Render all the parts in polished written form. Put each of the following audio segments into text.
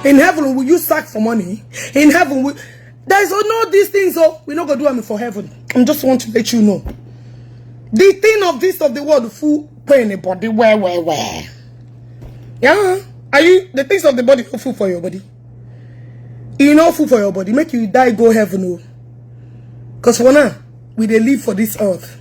In heaven, will you sack for money? In heaven, there's no these things, so we're not going to do them for heaven. I just want to let you know. The thing of this of the world, full pain body, where. Yeah? Are you, the things of the body, food for your body? You know, food for your body, make you die, go heaven, oh. Because for now, we they live for this earth.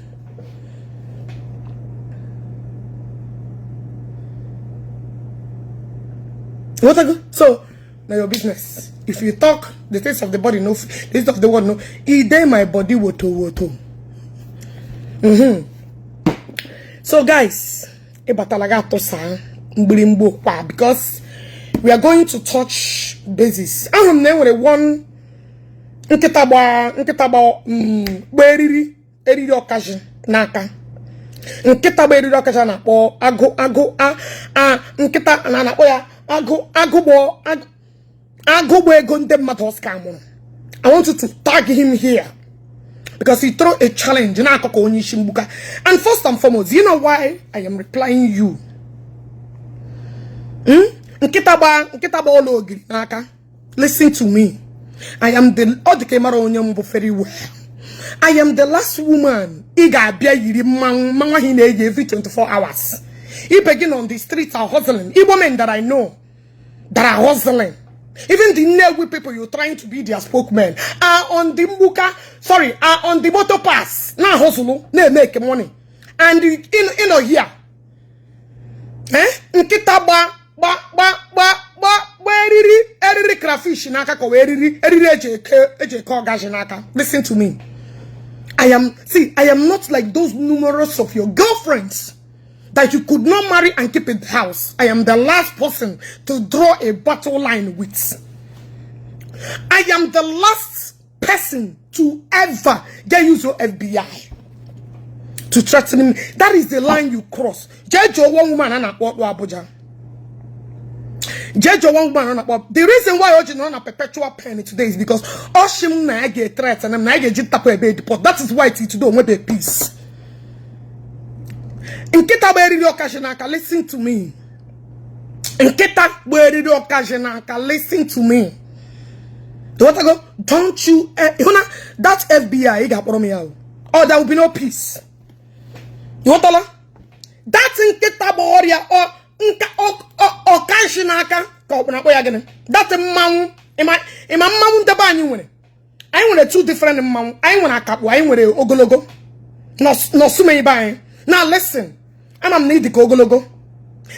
What I go? So, now your business. If you talk, the things of the body, no, the things of the world, no. Then my body woto. So, guys, because we are going to touch bases. I am there with one eriri occasion naka. Nkita ba eriri occasion na po ago nkita na na po ya ago ego ndem mmadụ scam. I want you to tag him here because he threw a challenge na akoko onye shimbuka. And first and foremost, you know why I am replying you? Nkita ba ologiri naka. Listen to me. I am the very well. I am the last woman. Every 24 hours. He begin on the streets are hustling. Igbo men that I know that are hustling. Even the Newe people you're trying to be their spokesman are on the are on the motor pass. Now hustle, they make money. And you know here. Nkitaba listen to me. I am not like those numerous of your girlfriends that you could not marry and keep in the house. I am the last person to draw a battle line with. I am the last person to ever get used to FBI to threaten me. That is the line you cross. Jejo one woman and Abuja. Jejo one woman. The reason why Ogechi on a perpetual pain today is because Oshim na get threats and I get jitapo a deport. That is why it's to do with peace. In Kita Beri Occasionaka, listen to me. In Kita Beri Occasionaka, listen to me. Don't you that FBI got me out. Oh, there will be no peace. You want to that's in Kita Boria or Occasionaka. That's a mount. Am I mount the banyu? I want a two different mount. I want a cap. I want a ogologo. No, so many buying. Now listen. I'm need the ogologo.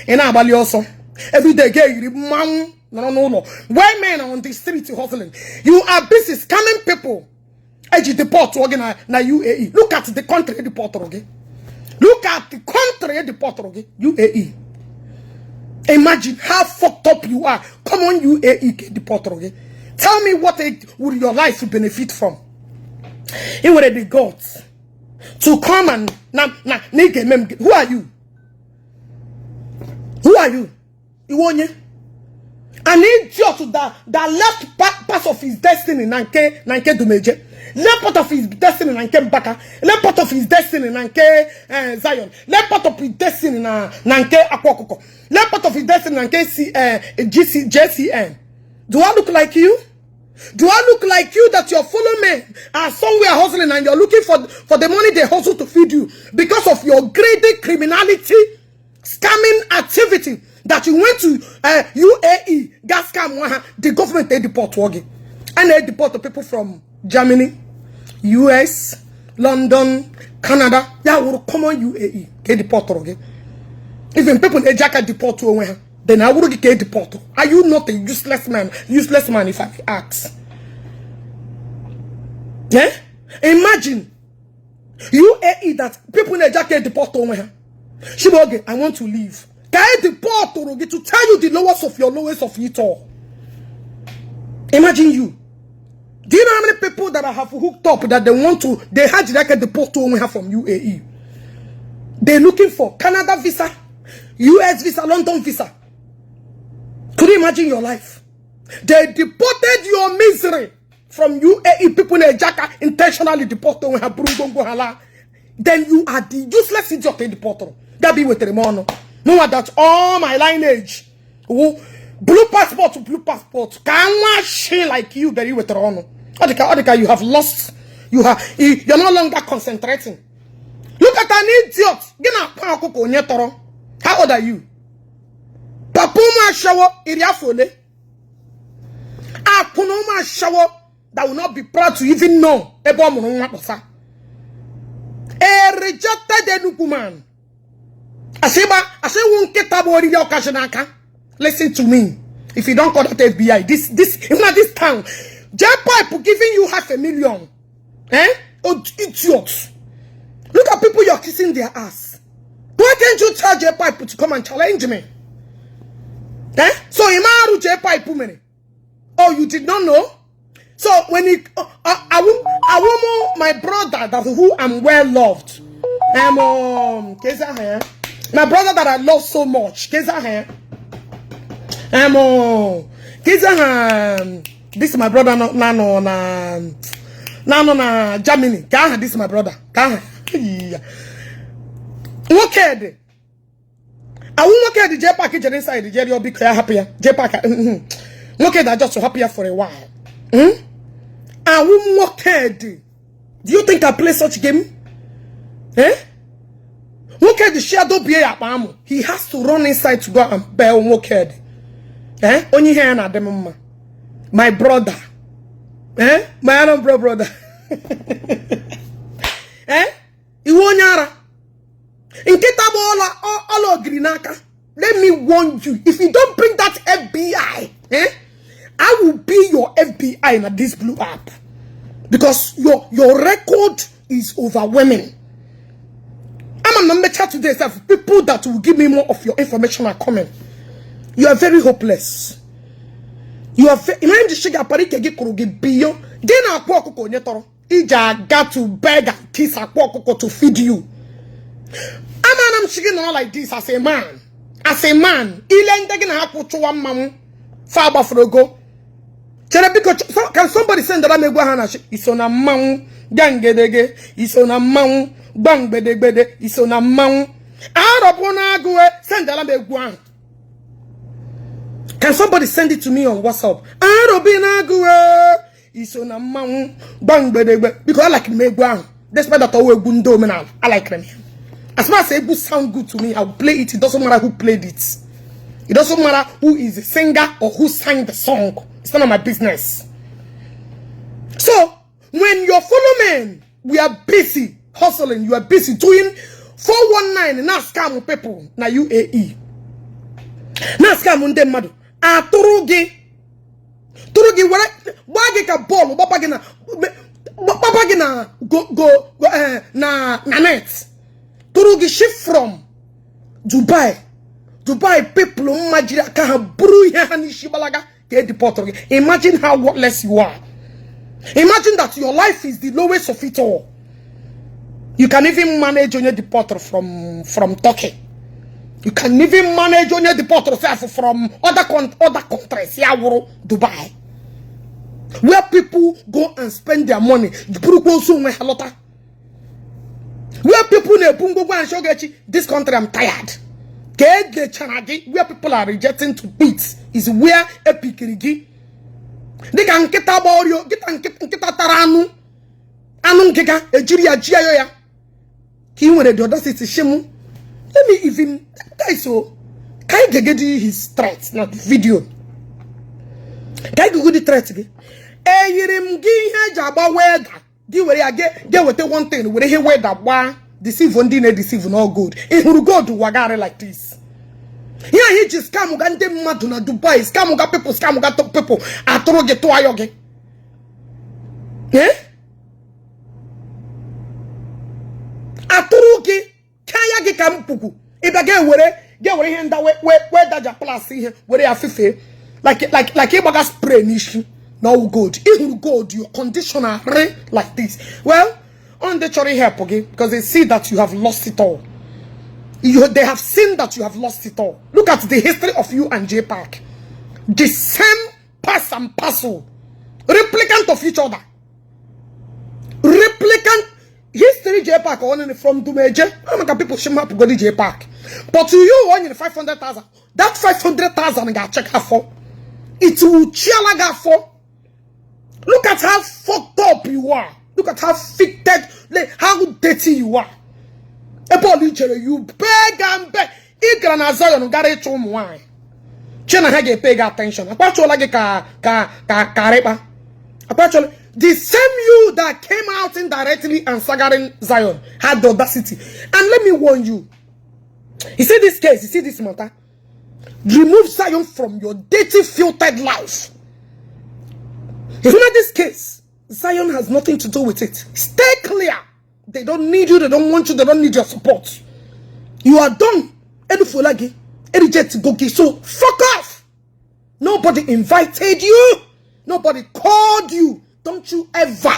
And I bali also. Every day, you mount. No. Why men are on the street hustling? You are busy scamming people. Edge deport again na UAE. Look at the country deport again. Look at the country deport again. UAE. Imagine how fucked up you are. Come on, UAE deport again. Tell me what would your life benefit from? It would the gods to come and who are you? Who are you? Iwonye? An idiot that left part of his destiny Nanke Dumeje. Left part of his destiny Nanke Baka. Left part of his destiny Nanke Zion. Left part of his destiny Nanke Akwa. Left part of his destiny Nanke JCN. Do I look like you? Do I look like you that your fellow men are somewhere hustling and you're looking for the money they hustle to feed you because of your greedy criminality, scamming activity that you went to UAE, gas scam, the government they deport Wagi. And they deport the people from Germany, US, London, Canada. Yeah, will come on UAE, they deport Wagi. Even people in Njaka deport to then I would get deported. Are you not a useless man? Useless man, if I ask. Yeah? Imagine UAE that people in Njaka get deported. Shiboge, I want to leave. Get deported to tell you the lowest of your lowest of it all. Imagine you. Do you know how many people that I have hooked up that they had to get deported from UAE? They're looking for Canada visa, US visa, London visa. Could you imagine your life? They deported your misery from UAE. People in Njaka intentionally deported. Then you are the useless idiot in deported. That be with the mono. No, that's all my lineage. Blue passport to blue passport. Can she like you very with Rono? Odika, you have lost. You're no longer concentrating. Look at an idiot. How old are you? Papuma shower iriafole. Apunoma shower that will not be proud to even know. A rejected Enukuman. Listen to me. If you don't call that FBI, this town, J-Pipe giving you 500,000. Oh, idiots. Look at people you're kissing their ass. Why can't you tell J-Pipe to come and challenge me? So Imaru J-Pipe many. Oh, you did not know? So when he my brother that who I'm well loved. My brother that I love so much. This is my brother na Germany. This is my brother. Okay. I won't look at the J package inside the Jerry be happier. J pack. Look at that just so happier for a while. I won't look at. Do you think I play such game? Look at the shadow beer at Mamu. He has to run inside to go and bear look at. Only here na dem my brother. My own brother. Iwonyara. All Grinaka. Let me warn you. If you don't bring that FBI, I will be your FBI in this blue app. Because your record is overwhelming. I'm a number chat today. People that will give me more of your information are coming. You are very hopeless. You are very. Imagine the sugar party can get biyo. Then Akwa okuko nyetoro. Ija got to beg and kiss Akwa okuko to feed you. I'm shaking all like this as a man. As a man, Ilende gonna happen to one mamu. Faba frogo. Can somebody send that I may go hana? It's on a mamu. Gangedege. It's on a mamu. Bang bedebede. It's on a mamu. Arabona go send that I may go. Can somebody send it to me on WhatsApp? Arabina go. It's on a mamu. Bang bedebe. Because I like me go. Despite that, I like them. As far as it sound good to me, I will play it. It doesn't matter who played it. It doesn't matter who is the singer or who sang the song. It's none of my business. So, when your fellow men, we are busy hustling, you are busy doing 419, now scam people, na UAE. Now scam unde madu. Turugi, wage ka ball, babagina go na net. Turugi ship from Dubai people majira ka buru ya ni shibalaga get deported. Imagine how worthless you are. Imagine that your life is the lowest of it all. You can even manage on your deporter from Turkey. You can even manage on your deporter from other countries, Dubai, where people go and spend their money. Where people go and show this country, I'm tired. Where people are rejecting to beat is where epikirigi. They can get about you, get taranu. Anun keka, ejiria jiayoya. He wanted the audacity shemu. Let me even guys so can I get his threats, not video. Can I go the threats again? Yirim gi jaba weather. Di where I get with one thing where he wear that one deceive on dinner deceive no good. It will go to wagare like this. Yeah, he just scam ugande maduna Dubai, scam uga people, scam uga top people, atoroge to ayoge. Atoroge kaya ge kampuku. Ibage where henda where that place here where are fife like ibaga spray nishi. No good. It will go to your conditioner like this. Well, on the chori help, okay? Because they see that you have lost it all. They have seen that you have lost it all. Look at the history of you and J Park. The same pass and parcel. Replicant of each other. Replicant history J Park only from Dumeje. How many people shame up go to J Park? But to you only 500,000. That 500,000 got check her for. it will chialaga for. Look at how fucked up you are. Look at how fitted, how dirty you are. You beg and beg. Igana Zion got it to wine. Chena had a pay attention. Apart like a the same you that came out indirectly and sagaring Zion had the audacity. And let me warn you. You see this case, you see this matter. Remove Zion from your dirty, filtered life. If not this case, Zion has nothing to do with it. Stay clear. They don't need you, they don't want you, they don't need your support. You are done. Edufulagi, Eject Gogi. So fuck off. Nobody invited you. Nobody called you. Don't you ever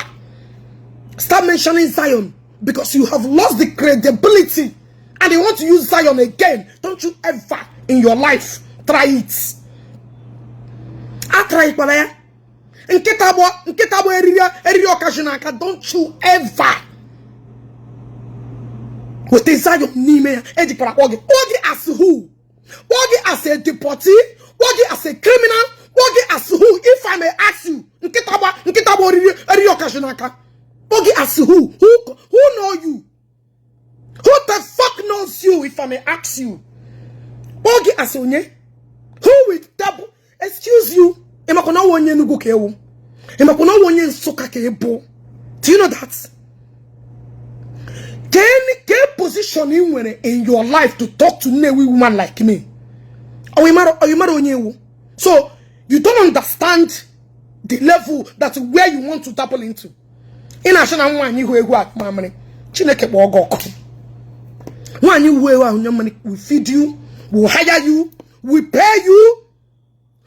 start mentioning Zion because you have lost the credibility and they want to use Zion again. Don't you ever in your life try it. I try it, Malaya. Don't you ever with the Zion Nime Ogi as who? Ogi as a deportee? Ogi as a criminal? Ogi as who? If I may ask you, Ogi as who? Who know you? Who the fuck knows you? If I may ask you, Ogi as onye? Who with double? Excuse you. Do you know that? Can position you in your life to talk to a woman like me? Are you mad? So you don't understand the level that's where you want to double into. In a shana one you who work money. Chineke bogo. One you who money we feed you, we hire you, we pay you.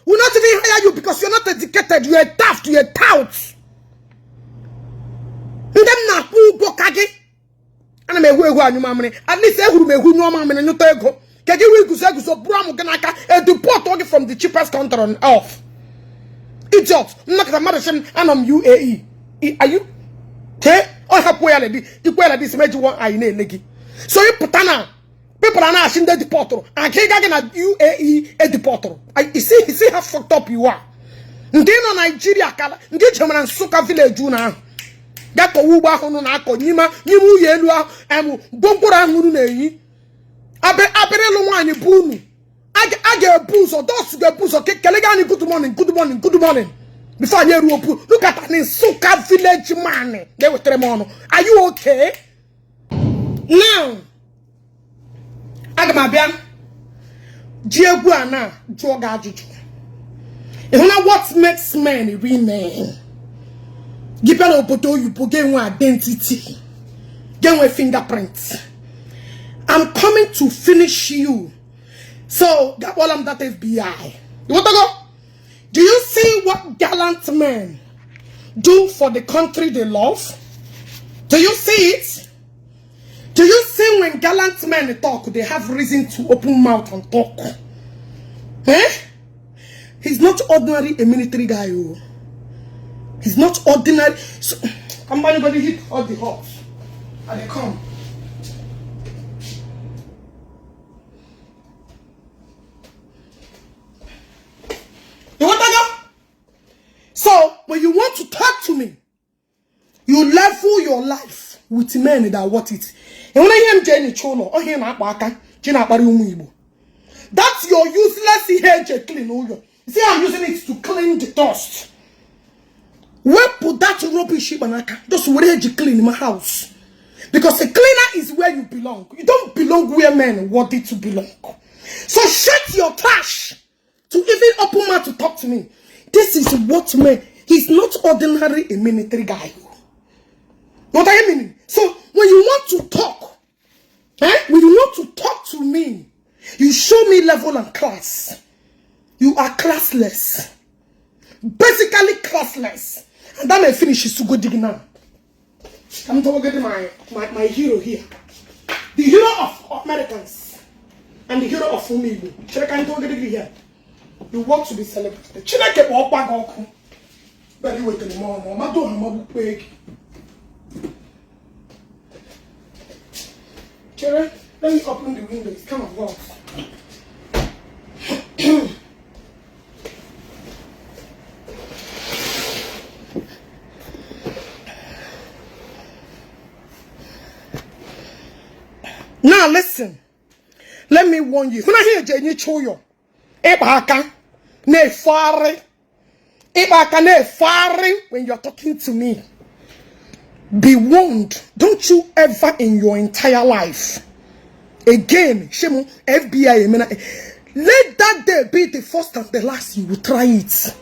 We'll not even hire you because you're not educated. You're a daft, you're a tout. And I'm a way who money. At least I would make who no man and no tego. Can you go so Bram Ganaka and deport all from the cheapest country on earth? Idiot, not a mother and I'm UAE. Are you? Okay? I have this major one I need. So you putana. People are not asking the deporter. I can't get a UAE a deporter. You see how fucked up you are. Ndino Nigeria kala. Ndi German and Suka village juna. Dako uba hono na ako nima nimu yelu gonkora hunu na yi. Abere lo wani bunu. Age booze or those get booze or kelega ni good morning. Before you look at an Suka village man. They were tremono. Are you okay? Now Agamabian Jiaguana Joga Juju. You know what makes men remain? Give an obodo you put one identity. Get one fingerprint. I'm coming to finish you. So that all I'm that FBI. You want to go? Do you see what gallant men do for the country they love? Do you see it? Do you see when gallant men talk, they have reason to open mouth and talk? Eh? He's not ordinary a military guy. Oh. He's not ordinary. So, come on, anybody hit all the hops. And they come. You want to go? So, when you want to talk to me, you level your life with men that want it. That's your useless hair clean. You see, I'm using it to clean the dust. Where put that rubbish just where you clean in my house? Because a cleaner is where you belong. You don't belong where men want it to belong. So shut your trash to even open mouth to talk to me. This is what man. He's not ordinary a military guy. What I mean? So when you want to talk, when you want to talk to me, you show me level and class. You are classless. Basically classless. And that may finish is to go digging now. I'm talking my hero here. The hero of Americans. And the hero of Umibu. Chireka talk here. You want to be celebrated. Chireka walk Very wait in the morning. I don't have quick. Chere, let me open the window. It's kind of warm. Now listen. Let me warn you. When I hear Jenny Choyo, Ebaka, ne fari. Ebaka ne fari when you're talking to me. Be warned. Don't you ever in your entire life. Again, Shemu, FBI, let that day be the first and the last you will try it.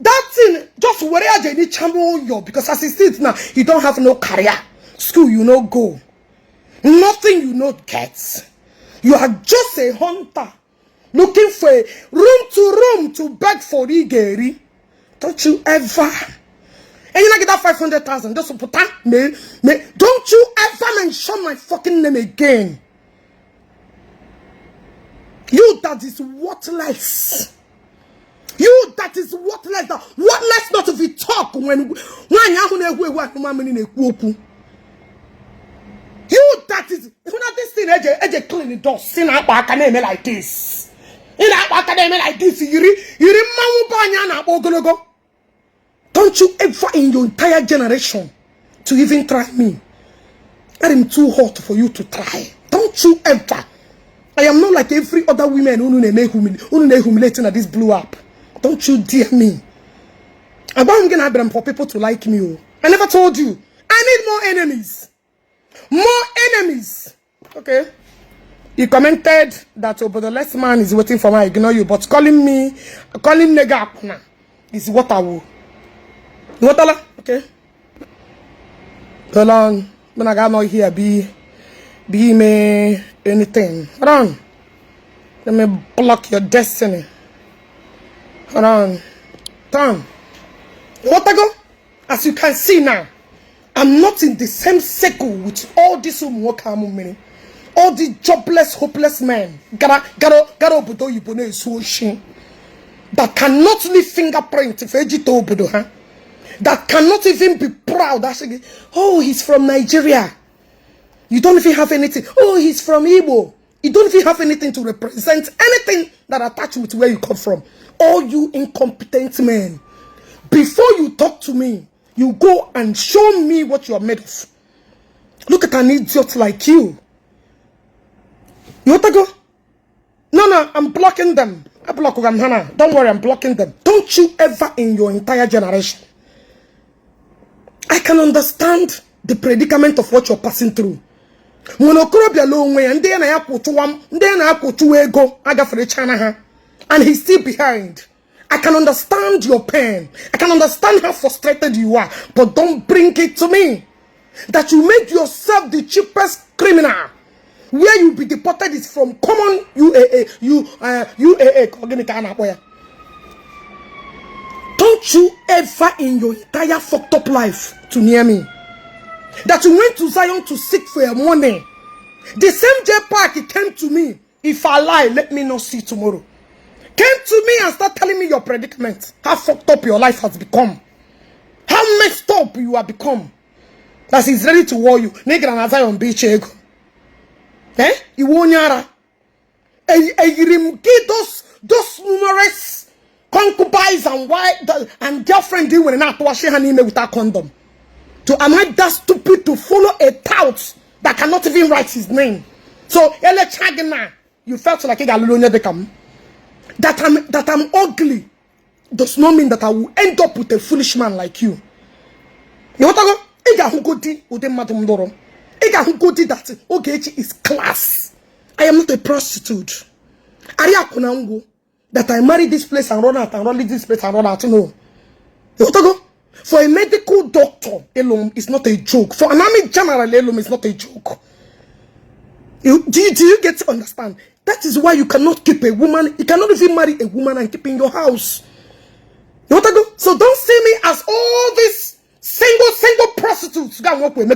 That thing, just wherever you need channel you, because as it sits now, you don't have no career. School, you no go. Nothing you not get. You are just a hunter. Looking for a room to beg for Igeri. Don't you ever. And you not get that 500,000 just to put that me. Don't you ever mention my fucking name again. You that is worthless. You that is worthless. Worthless not if you talk when you that is this thing eje clean the door. Sin academy like this. In academy like this, you don't you ever in your entire generation to even try me. I am too hot for you to try. Don't you ever. I am not like every other women who humiliating at this blue app. Don't you dare me. I'm gonna have for people to like me. I never told you. I need more enemies. More enemies. Okay. You commented that the less man is waiting for me. I ignore you. But calling nigga Akwa is what I will. What Allah? Okay. Hold on. When I got not here, be me anything. Hold on. Let me block your destiny. Hold on. Turn. What I go? As you can see now, I'm not in the same circle with all these women. All the jobless, hopeless men that cannot leave fingerprint if that cannot even be proud. Oh, he's from Nigeria. You don't even have anything. Oh, he's from Igbo. You don't even have anything to represent anything that attach with where you come from. All you incompetent men. Before you talk to me, you go and show me what you are made of. Look at an idiot like you. You want to go? No, I'm blocking them. I block them, Hannah. Don't worry, I'm blocking them. Don't you ever in your entire generation. I can understand the predicament of what you're passing through. And he's still behind. I can understand your pain. I can understand how frustrated you are. But don't bring it to me. That you make yourself the cheapest criminal. Where you be deported is from common UAA. Don't you ever in your entire fucked up life to near me. That you went to Zion to seek for your money. The same J Park he came to me. If I lie, let me not see tomorrow. Came to me and start telling me your predicament. How fucked up your life has become. How messed up you have become. That he's ready to war you. Nigga and Zion beach ego. Eh? You won't yara. Those numerous concubines and wife and girlfriend deal with not washing her name without condom. So am I that stupid to follow a tout that cannot even write his name? So you felt like that I'm ugly does not mean that I will end up with a foolish man like you. You want to go? That Ogechi is class. I am not a prostitute. That I marry this place and run out and run this place and run out. No. You want to go? For a medical doctor alone is not a joke. For an army general alone is not a joke. Do you get to understand? That is why you cannot keep a woman. You cannot even marry a woman and keep in your house. You want to go? So don't see me as all these single prostitutes. Go and work with me.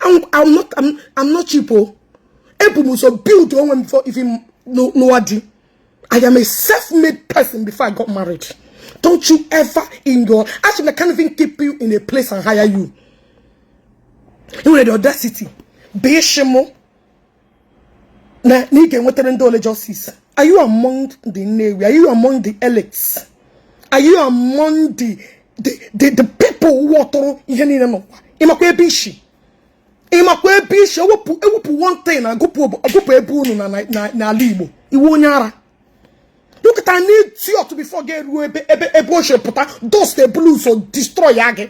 I'm not cheap. So build your woman before even nobody. I am a self-made person before I got married. Don't you ever in your actually I can't even keep you in a place and hire you. You have the audacity. Be shemo. Are you among the Navy? Are you among the elites? Are you among the the people who are through ihe niile no. Imakwa ebishi. Imakwa ebishi ewupu one thing agupu ebu unu na Igbo. Iwu onye ara. Look at I need you to be forget those the blues or destroy yage.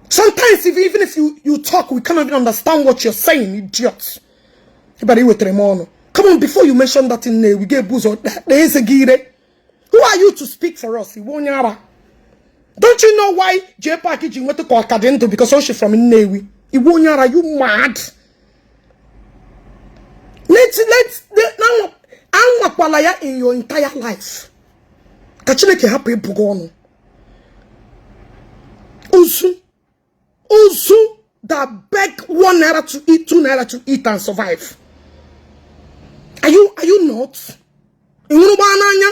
Sometimes even if you talk, we cannot even understand what you're saying, idiots. Come on, before you mention that in there, we get booze or there is a gire. Who are you to speak for us? Don't you know why J packaging went to call Kadento because she's from Newi? Are you mad? Let's now. I'm in your entire life. Kachineke happy Bugono. Usu that beg 1 naira to eat, 2 naira to eat and survive. Are you not? Inubananya?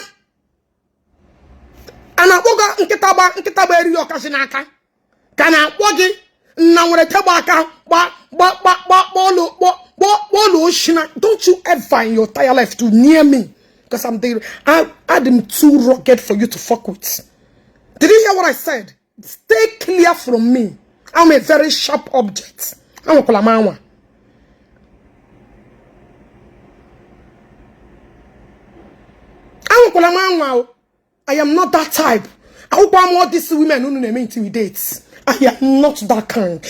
Anaboga nkitaba eri okasinaka. Kana bogi na wore tabaka don't you ever in your entire life to near me because I'm there. I'm too rugged for you to fuck with. Did you hear what I said? Stay clear from me. I'm a very sharp object. I'm a Kulamanwa. I am not that type. I hope I'm all these women who name intimidates. I am not that kind.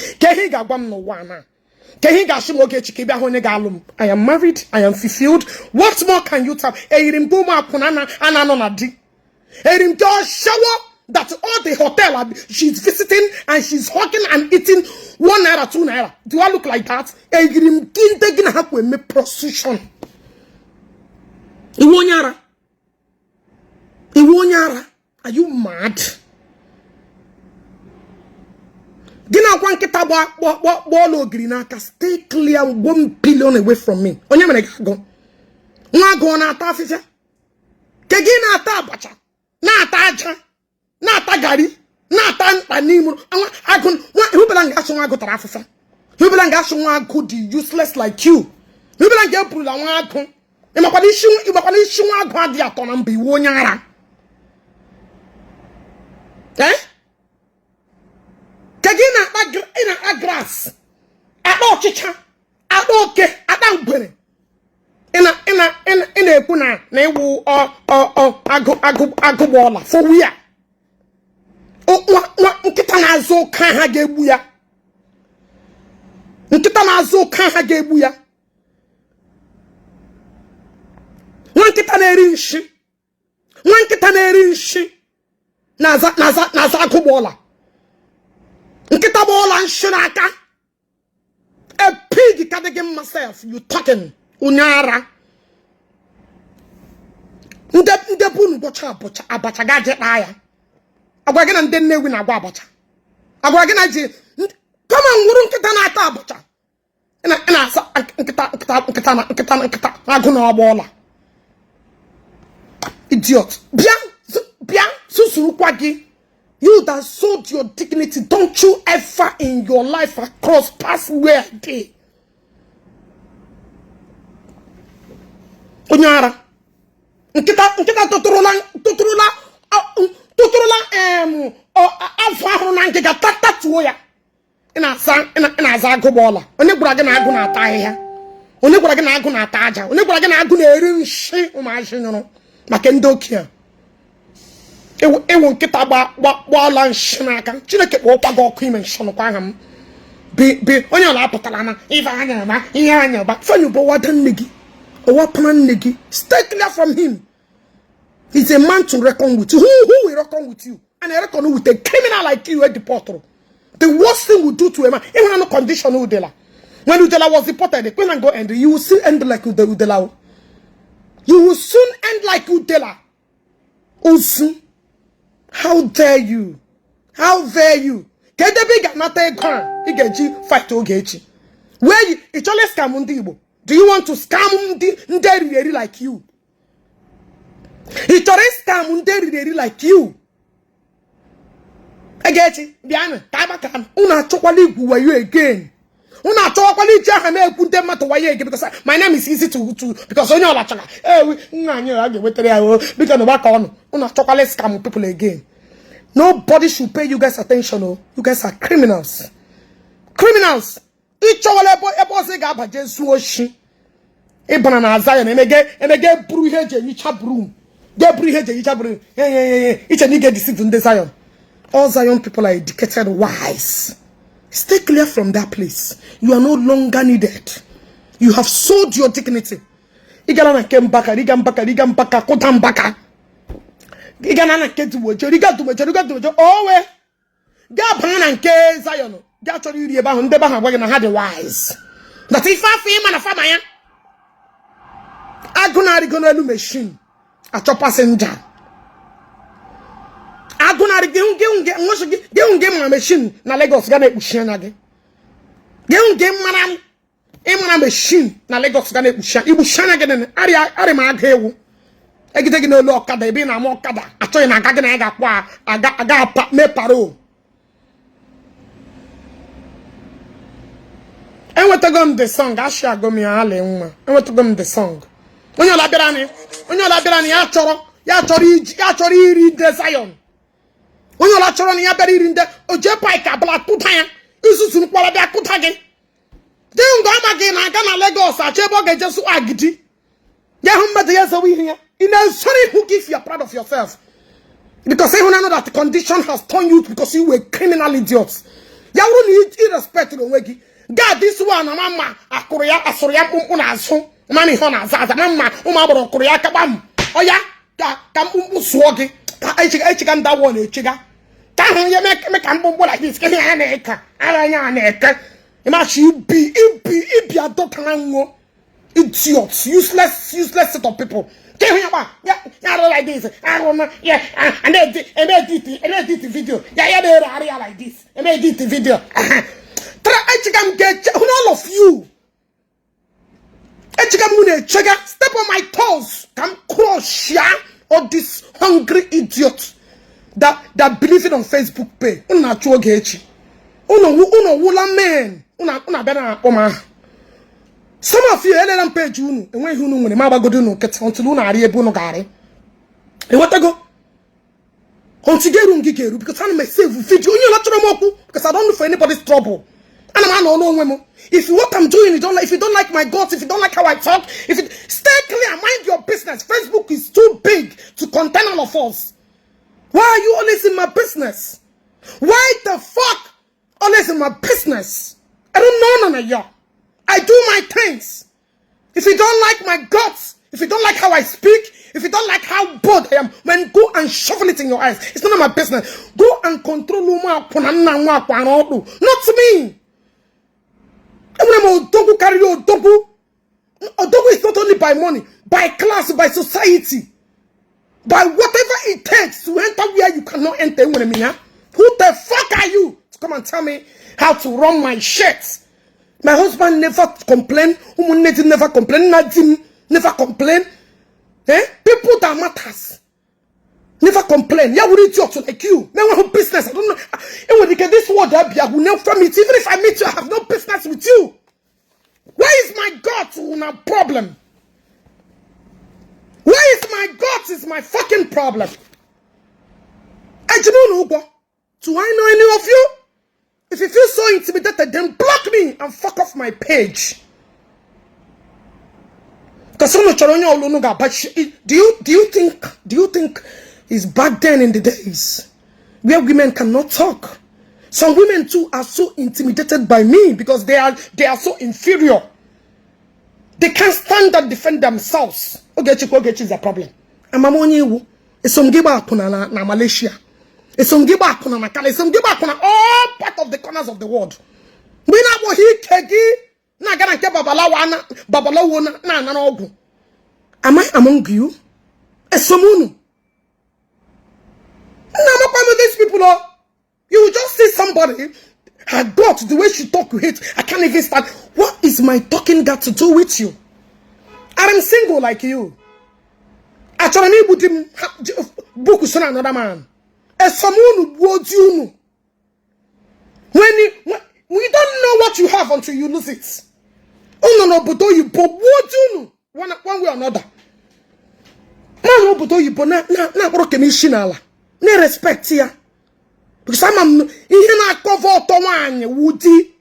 I am married. I am fulfilled. What more can you tell? That all the hotel she's visiting and she's hawking and eating 1 naira, 2 naira. Do I look like that? Prostitution. Are you mad? Gina kwan kita bolo grinaka. Stay clear 1 billion away from me. Onye mene go. Nwa go na ata afisa. Kegi na ata abacha. Na ata aja. Na ata gari. Na ata panimu. Agun who belong aso nwa go tara afisa. Who belong aso nwa go the useless like you. Who belong get pula nwa agun. Imakwa ni shi nwa agun adi atona mbi wo nyara. Eh? Kagina ina grass. Ado chicha. Ado ke. Ada ina ekuna na ewu agu bola. For where? Nkita na azo kan ha ga-egbu ya. Nkita na azo kan ha ga-egbu ya. Nkita na eri nshi. Nkita na eri nshi. Naza agu bola. Nkita bola nshiraka. A pig can again myself. You talking unyara. Ndebunu bocha abacha gaje aya. Agwagena ndenne wi na agwa abacha. Agwagena ji come on wuru nkita na ata abacha. Ina asa nkita agu na bola. Idiot. Bia susuru kwagi. You that sold your dignity, don't you ever in your life cross past where I did. Onyara. Nkita tuturula afahu na nkega tatatu ya. Ina za agobola. Onye gwara gị na agụ na ata ahịhịa. Onye gwara gị na agụ na ata aja. Onye gwara gị na agụ na eri nshi ụmụazị nyụrụ maka ndị okenye. Ewo nkita gbala nshinaka. Chineke kpọ kwago ọkụ ime nshinukwa aha m. Bi onye ọla apụtara na ife anya ba ihe anya ba. Fanyu bo wada nne gị. Owa pana nne gị. Stay clear from him. He's a man to reckon with you. Who will reckon with you? And I reckon with a criminal like you at the portal. The worst thing we do to a man, even no condition Udela. When Udela was deported, the queen and go end, you will still end like Udela. You will soon end like Udela. Usu. How dare you? How dare you? Get the big another gun. You get you fight Ogechi. Where you it's always scam Igbo. Do you want to scam Nderi like you? It's always scam Nderi like you. Ogechi, Biana, Tabaka, Una chokwali guwa you again. Una chokwali jahane kunde mato waye because my name is easy to because onyo la chaka. Eh we nanya age wetere because no back on. Una chokwali scam people again. Nobody should pay you guys attention. Oh, you guys are criminals. Criminals. Each ebo se ga baje suoshi. E banana Zion emege bru heje yicha broom. Get bru heje yicha broom. Each and get deceived in the Zion. All Zion people are educated wise. Stay clear from that place. You are no longer needed. You have sold your dignity. Igana came back, rigam baka, kotam baka. Igana came to watch, riga to watch, oh, well. Gaban and K Zion. Gachori riba on the baha wagon had a wise. That if I feel man a famaya. Agona machine. A chop passenger. Agona get my machine. Na Lagos gane ushanage. Get manam. Emana machine. Na Lagos gane ushan. Ibushanage ari maghewu. Egitegi no lo okada ebi na mo okada. Acho na gaga na ga kwa aga me paro. I want to go the song. I shall go me I want to go the song. When you're labirani, ya read the Zion. When you're laterani, ya bury in the Ojepaika black putaya. This is quality kutagi. Then go again. I can Lagos. I chebo just agiti. Yahumba the years we here. You know, sorry who gives you are proud of yourself. Because everyone know that the condition has turned you because you were criminal idiots. You won't need irrespect of the way. God, this one, mama, a Korea, a Soria, Unazo, Mani Hona, Zaza, mama, Umabro, Korea, Kabam. Oh, yeah, come swaggy. I chicken that one, chiga. Can you make a bumble like this? Can you an acre? Arana, imagine be a doctor. Idiots, useless set of people. Tell me about, yeah, like this. I don't know, yeah, and they did the video. Yeah, they are like this. And they did the video. All of you. Step on my toes. Come crush ya. All these hungry idiots that believe it on Facebook pay. Una Ogechi. Una wula man. Una better oma. Some of you LLM page you and when you know when the go do no get until una are able no gare. And what I go? Until because I may save video. Because I don't know for anybody's trouble. And I don't know if what I'm doing, if you don't like my guts, if you don't like how I talk, stay clear, mind your business. Facebook is too big to contain all of us. Why are you always in my business? Why the fuck always in my business? I don't know none of y'all. I do my things. If you don't like my guts, if you don't like how I speak, if you don't like how bold I am, then go and shovel it in your eyes. It's none of my business. Go and control not me. Odogu carry Odogu. Odogu is not only by money, by class, by society, by whatever it takes to enter where you cannot enter. Who the fuck are you to come and tell me how to run my shit? My husband never complained. Never complained. Nadim never complained. People that matters never complain. Yeah, would idiot like you? No one business. I don't know. And when you get this word, I will never meet. Even if I meet you, I have no business with you. Where is my God? No problem. Where is my God? Is my fucking problem. I don't know. Do I know any of you? If you feel so intimidated, then block me and fuck off my page. Because do you think it's back then in the days where women cannot talk? Some women too are so intimidated by me because they are so inferior. They can't stand and defend themselves. Ogechi is a problem. And Mamonyewu is some giba kuna na Malaysia. It's some giba kuna na Kale. Some giba kuna all part of the corners of the world. We na wo hi kegi na gana ke babalawo na ogu. Am I among you? Esomunu. With these people, you will just see somebody, her God, the way she talk with it, I can't even start. What is my talking got to do with you? I am single like you. I try to put him book with another man. As someone would you know. When we don't know what you have until you lose it. Oh no, but you what you know one way or another. No, but you na respect here. Because I'm here cover auto one woody.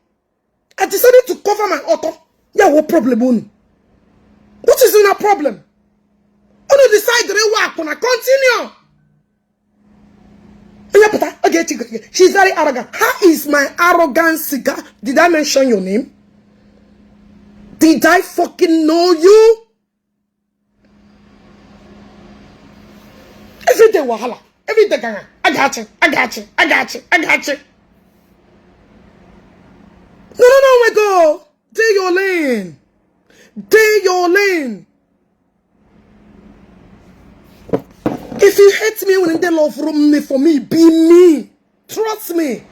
I decided to cover my auto. Yeah, what problem? What is in a problem? I don't decide to work when I continue. Okay, she's very arrogant. How is my arrogance? Did I mention your name? Did I fucking know you? Every day, wahala. Every day, I got you. No, my God. Stay your lane. Stay your lane. If you hate me when they love me for me, be me. Trust me.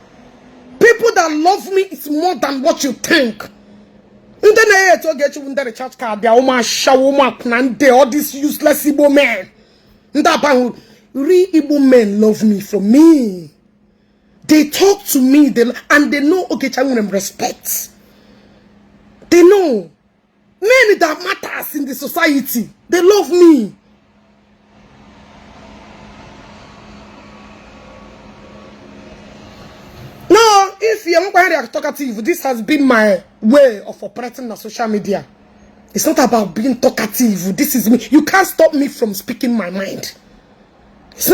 People that love me is more than what you think. In the night, to get you in the church card, they are all these useless Igbo men. Real Igbo men love me for me. They talk to me, and they know Ogechi Okeke respect. They know men that matters in the society. They love me. Now, if you're not talkative, this has been my way of operating on social media. It's not about being talkative. This is me. You can't stop me from speaking my mind. It's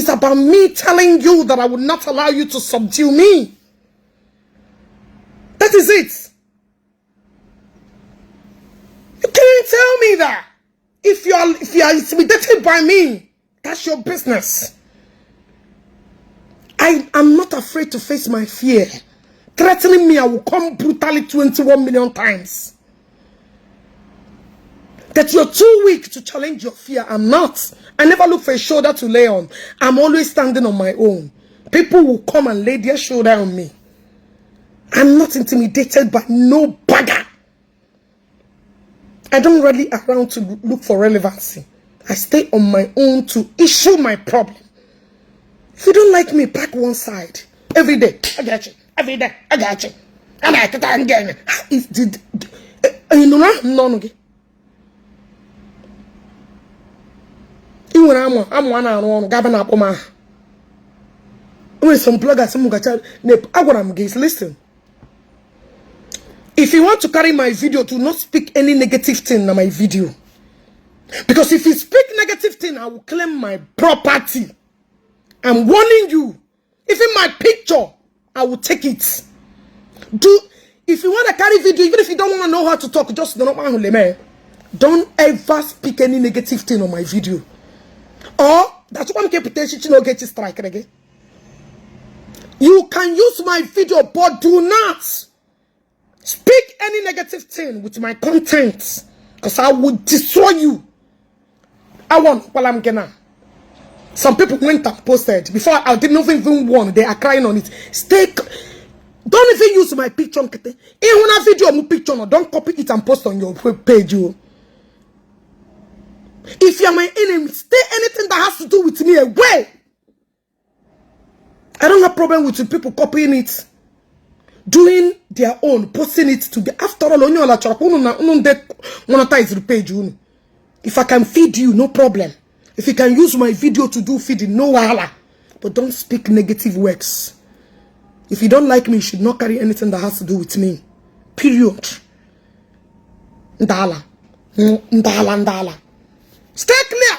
about me telling you that I will not allow you to subdue me. That is it. You can't tell me that. If you are intimidated by me, that's your business. I am not afraid to face my fear. Threatening me, I will come brutally 21 million times. That you're too weak to challenge your fear. I'm not. I never look for a shoulder to lay on. I'm always standing on my own. People will come and lay their shoulder on me. I'm not intimidated by no bagger. I don't rally around to look for relevancy. I stay on my own to issue my problem. If you don't like me, pack one side. Every day, I got you. Every day, I got you. And I can't get it. You know, no. When I'm one on Gabana Poma. When some bloggers, some mugacha, Agwaram gays, listen. If you want to carry my video, do not speak any negative thing in my video. Because if you speak negative thing, I will claim my property. I'm warning you. Even my picture, I will take it. If you want to carry video, even if you don't want to know how to talk, just don't ever speak any negative thing on my video. Or that's one potential no get strike again. You can use my video, but do not speak any negative thing with my content, because I will destroy you. I want while I'm gonna. Some people went and posted before I didn't even warn. They are crying on it. Don't even use my picture. Even a video, my picture, no, don't copy it and post on your page. If you're my enemy, stay anything that has to do with me away. I don't have problem with people copying it, doing their own, posting it to the after all on your monetize the page. If I can feed you, no problem. If you can use my video to do feeding, no wahala. But don't speak negative words. If you don't like me, you should not carry anything that has to do with me. Period. Ndala. Ndala. Stay clear.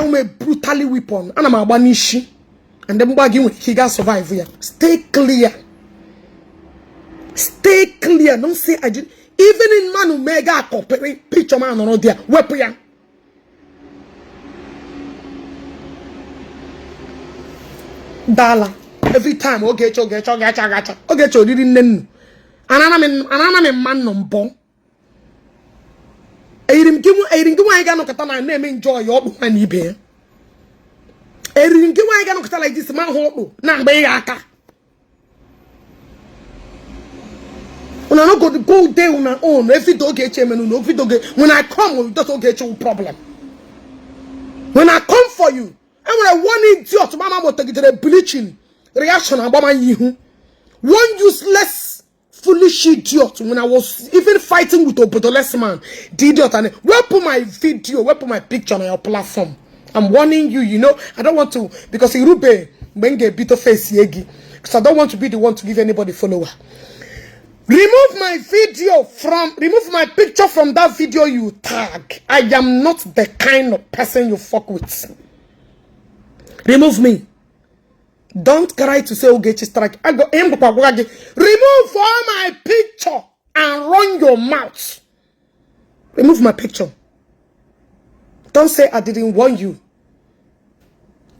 I'm a brutally weapon. And I'm a banishi. And then he got survive here. Stay clear. Stay clear. Don't say I did. Even in Manu Mega cooperate picture man on there. Weapon. Dala. Every time Ogechi didn't know. And I'm a man number. I didn't give I got no katana name enjoy your money bear. I didn't give I got no katana like this man hope. Now be yaka. When I not go there on my own, every dog get chairman, no video when I come with that get your problem. When I come for you, and when I want idiot, mama will take it to the bleaching reaction about my you. One useless foolish idiot when I was even fighting with a bodoless man. The idiot and where put my video, where put my picture on your platform. I'm warning you, you know. I don't want to, because Irube, Menge Bito face Yegi. So I don't want to be the one to give anybody follower. Remove my picture from that video you tag. I am not the kind of person you fuck with. Remove me. Don't try to say Ogechi strike. Remove all my picture and run your mouth. Remove my picture. Don't say I didn't warn you.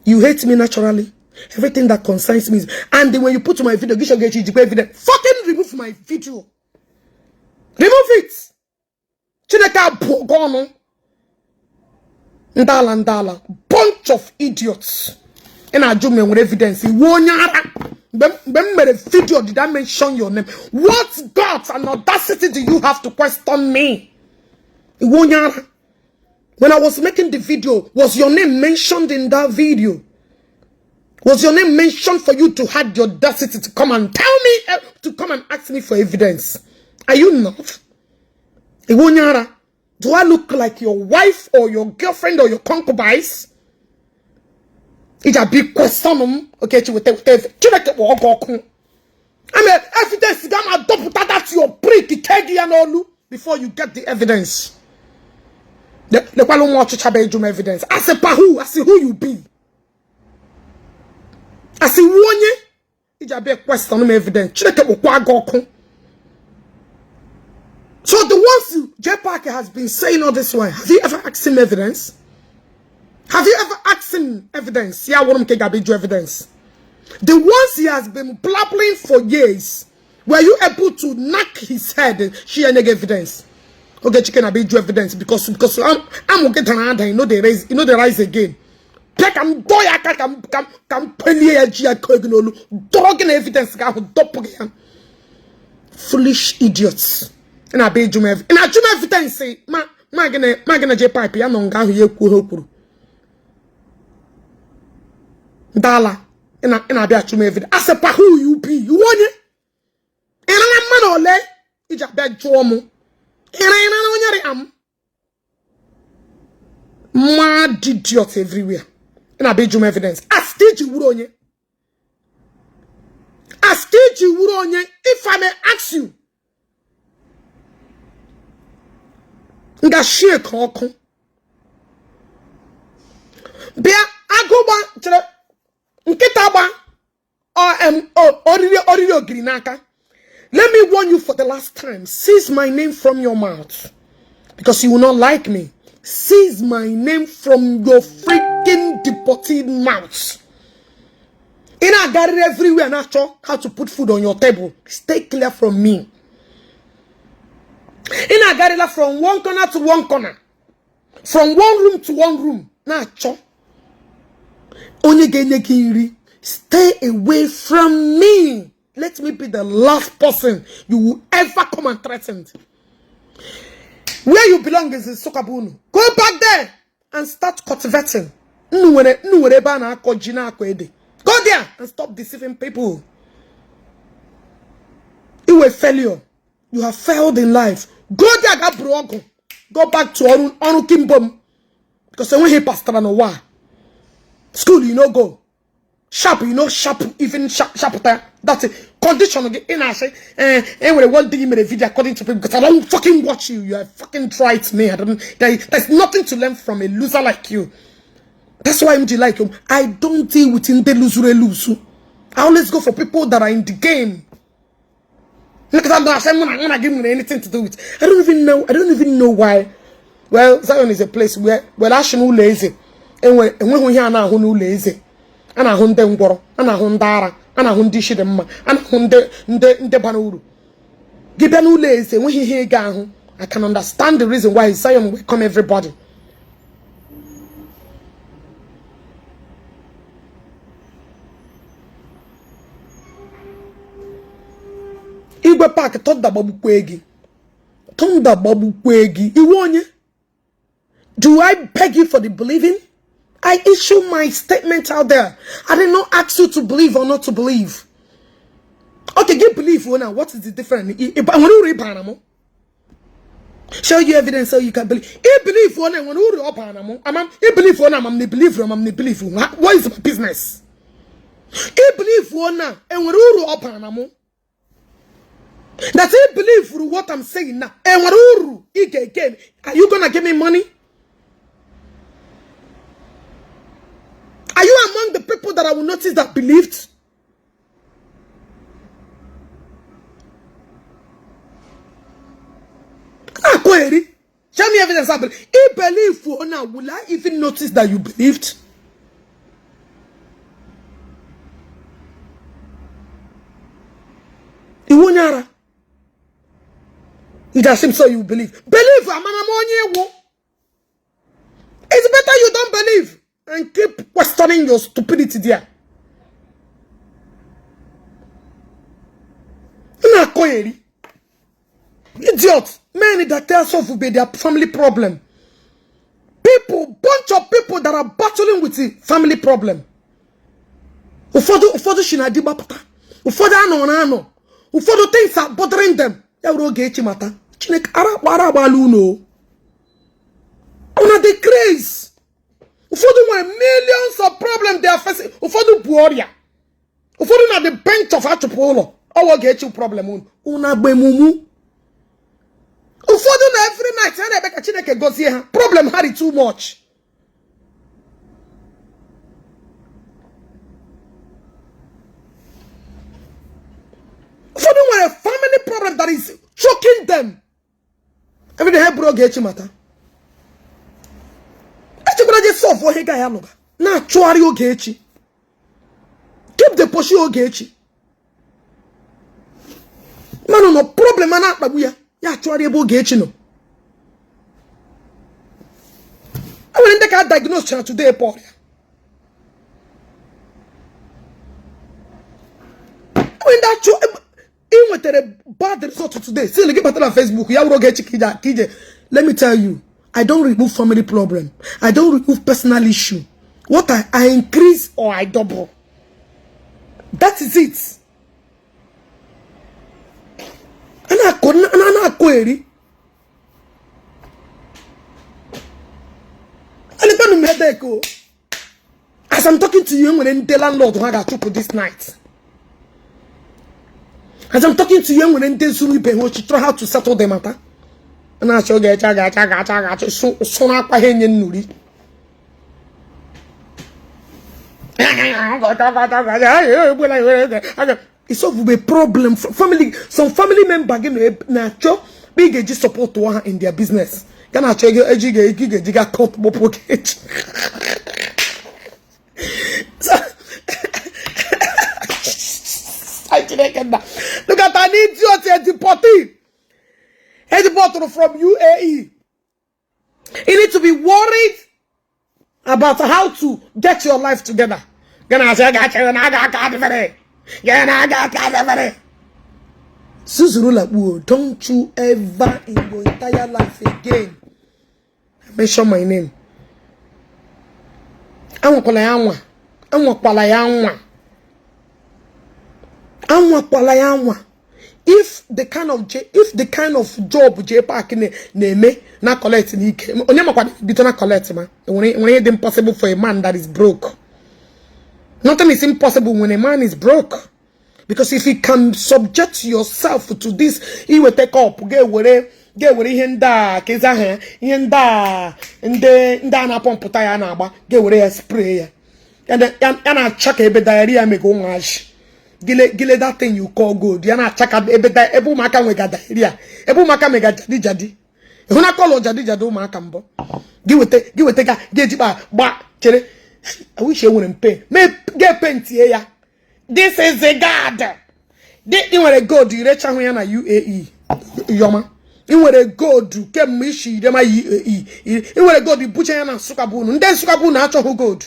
You hate me naturally. Everything that concerns me is, and then when you put my video, fucking remove my video. Remove it. Chineka Bogono. Ndala. Bunch of idiots. And I do me with evidence. Remember the video, did I mention your name? What guts and audacity do you have to question me? When I was making the video, was your name mentioned in that video? Was your name mentioned for you to have the audacity to come and tell me, to come and ask me for evidence? Are you not? Do I look like your wife or your girlfriend or your concubines? It's a big question. Okay, I mean, evidence that's your pretty kegi and all before you get the evidence. The evidence. I say who you be. I see one ye. It's a big question evidence. So the ones J Parker has been saying all this while, have you ever asked him evidence? Have you ever asked him evidence? Yeah, what evidence. The ones he has been blabbering for years, were you able to knock his head and share evidence? Okay, chicken abiju evidence because I'm okay to you know they rise again. Come dogging evidence foolish idiots. And I be jume and I jume evidence say ma gonna J pipe ya no nga ye ku Dala, and I be at you evidence. I said, who you be? You want it? And I'm man or lay. It's a bad jomo. And I am mad idiots everywhere. And I be you evidence. I still you would on you. I still you would on you. If I may ask you, nga share koko. Be I go back to the Nkitaba or Grinaka. Let me warn you for the last time. Seize my name from your mouth. Because you will not like me. Seize my name from your freaking deported mouth. And I got it everywhere. Not sure how to put food on your table. Stay clear from me. And I got it from one corner to one corner. From one room to one room. Not sure. Stay away from me. Let me be the last person you will ever come and threaten. Where you belong is in Sokabunu. Go back there and start cultivating. Go there and stop deceiving people. You were a failure. You have failed in life. Go there, go back to Onu Kimbom. Because when he passed on a while. School, you know, go. Sharp, you know, sharp, even sharp. That's a condition again. And I say, anyway, one thing you made a video according to people because I don't fucking watch you. You are fucking tried me. There's nothing to learn from a loser like you. That's why I'm like you. I don't deal with in the loser. I always go for people that are in the game. Because I'm not gonna give me anything to do with. I don't even know why. Well, Zion is a place where I should know lazy. And when we hear now who lazy, and I hunt them goro, and I hunt dara, and I hunt dish them, and I hunt the banuru. Give them no lazy, when he hear gang, I can understand the reason why Zion welcome everybody. Igwe Park tonda babu kwegi. Tonda babu kwegi. Iwonye. Do I beg you for the believing? I issue my statement out there. I did not ask you to believe or not to believe. Okay, give belief now. What is the difference? show you evidence so you can believe. He believe one and when you up and he believe one and they believe what is my business? He believe one and when you up and that he believe for what I'm saying now. And when again, are you gonna give me money? Are you among the people that I will notice that believed? Show me evidence. He believe for now. Will I even notice that you believed? Iwonyara. It just seems so you believe. Believe. It's better you don't believe and keep questioning your stupidity there. Idiot. Many that tell self will be their family problem. Bunch of people that are battling with the family problem. Ufodu shinadi bapata. Ufodu ano. Ufodu things are bothering them. Ya Ogechi mata. Chinek arabalu no. Una the craze. Ufodu want millions of problems they are facing. Ufodu buoria. Ufodu na the bench of Achopolo. Ogechi problem. Una bemumu. Ufodu na every night and Rebecca Chineke goes here. Problem had it too much. Ufodu want a family problem that is choking them. Every day bro Ogechi matter. Echibra just solve for Hega Yanoba. Na chuari Ogechi. Keep the push Ogechi. Man no problem man babuya. Ya actually Ogechi no. I will take a diagnosis today, Paul. When that even with a bad result today, see, look at on Facebook. Ya Ogechi kije. Let me tell you, I don't remove family problem. I don't remove personal issue. What I increase or I double. That is it. Query. As I'm talking to you, when the landlord I got to put this night. As I'm talking to you, when they soon be what you try how to settle the matter. And I shall get so not by hanging nuri. It's over a problem for family. Some family member get natural big support to her in their business. Can I check your giga cut pocket? Look at an idiot a deportee from UAE. You need to be worried about how to get your life together. Suzurula, don't you ever in your entire life again mention my name. If the kind of job J Park name na collect ni ike onyema kwa bitona collect ma when it impossible for a man that is broke. Nothing is impossible when a man is broke. Because if you can subject yourself to this, he will take up, get where henda, kezahe, henda na pomputa ya na ba, get where spray. And I check a bit diarrhea me go mash. Gile that thing you call good. Yana check a bit ebu maka mega diarrhea. Ebu maka mega jadi. Huna call jadi jado makambo. Give it take ba chere. I wish you wouldn't pay. Me get penti ya. This is a God. You want a God, you reach out here na UAE. Yoma. You want a God, you came mishi, them UAE. You want a God, you butcher na sukabunu. And then sukabunu actual God.